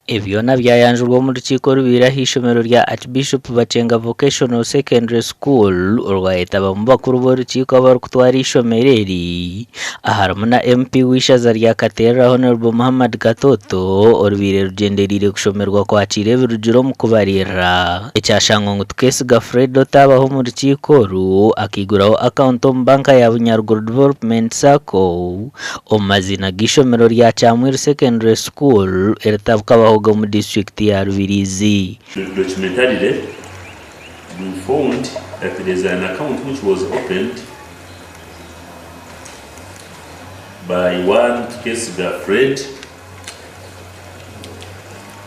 Ebi byona byayanjurwa omu rukiiko orubaire aha ishomero rya Archbishop Bakyenga Vocational Secondary School orwayetabamu bakuru b'orukiiko abarikutwara eishomero eri aharimu na MP w'eishaza rya Katerera Hon. Muhammad Katoto orubaire rugyendereire kushomerwa kwakiira ebirugire omu kubariirira ekyashangwa ngu Tukesiga Fred otaabaho omu rukiiko oru akaiguraho akawunti omu banka ya Bunyaruguru Development Sacco Omu maziina g'eishomero rya Kyamwiru Secondary School eritabukabahoga omu disiturikiti ya Rubirizi. Documentarily, we found that there is an account which was opened by one Tukesiga Fred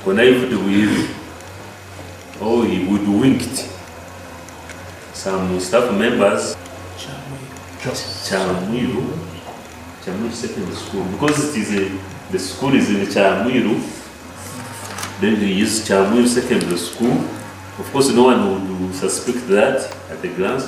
connived with or he hoodwinked some staff members Kyamwiru, Kyamwiru Secondary School because it is a, the school is in Kyamwiru then he used Kyamwiru Secondary School of course no one would suspect that at a glance.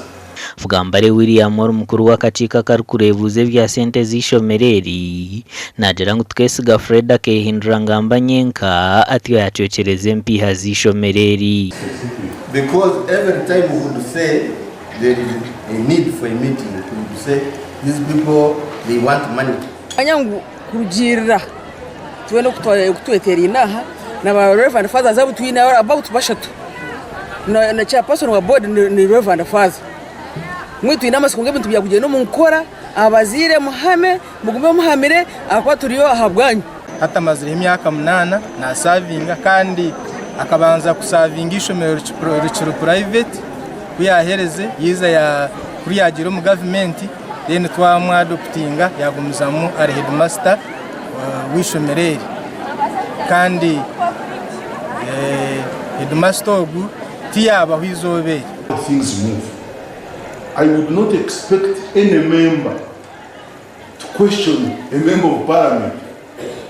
Bwambare William ori mukuru w'akakiiko akarikureebuuza ebya sente z'eishomero eri, naagira ngu Tukesiga Fred akeehindura ngamba nyenka atyo yaacwekyereza empiiha z'eishomero eri. Because every time we would say there is a need for a meeting, we would say these people they want money. Manya ngu kurugiirira twena oku tweteeraine aha na ba Rev Fathers abu twine about bashatu na chairperson wa board ni Rev Father. Mbwenu twine amatsiko ngu ebintu byakugyenda omu nkora, abazaire muhame, mugume muhamire ahakuba turiyo ahabwanyu. Hati amazireho emyaka munaana nasavinga kandi akabanza kusavinga eishomero rikiri purayiveti ku yaaherize yaija kuri yaagiire omu gavumenti then twamwadoputinga yaagumizamu ari hedimasita w'eishomero eri kandi hedimasita ogu tiyaabaho eizooba eri. Things move. I would not expect any member to question a member of parliament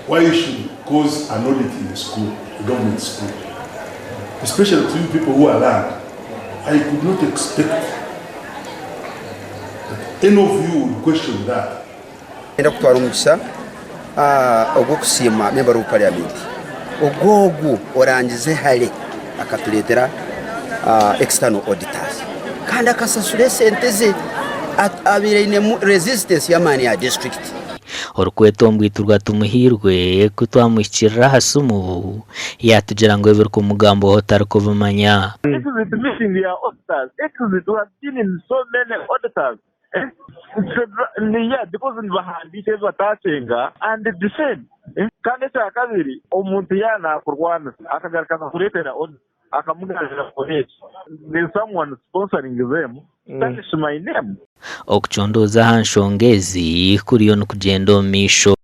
why he should cause an audit in a school, a government school, especially to you people who are learned. I could not expect that any of you would question that. Niinyenda kutwara omugisha ogw'okusiima memba wa parliament ogu ogu orangize hare akatureetera external auditors kandi akasasura esente ze abaire ainemu resistance y'amaani ya district. Orikwetwa Ombwiturwa Tumuhiirwe ku twamuhikirira aha simu yaatugira ngu ebirikumugambwaho tarikubimanya. Exit meeting ya auditors, exit we have seen in so many auditors eh, yeah, because nibahandiika ebi bataakyenga and defend eh. Kandi ekyakabiri omuntu yaaba naakurwanisa akagaruka akakureetera audit akamugambira kora eki, there's someone sponsoring them, tarnish my name. Okucondooza aha nshonga ezi kuriyo nikugyenda omu maisho.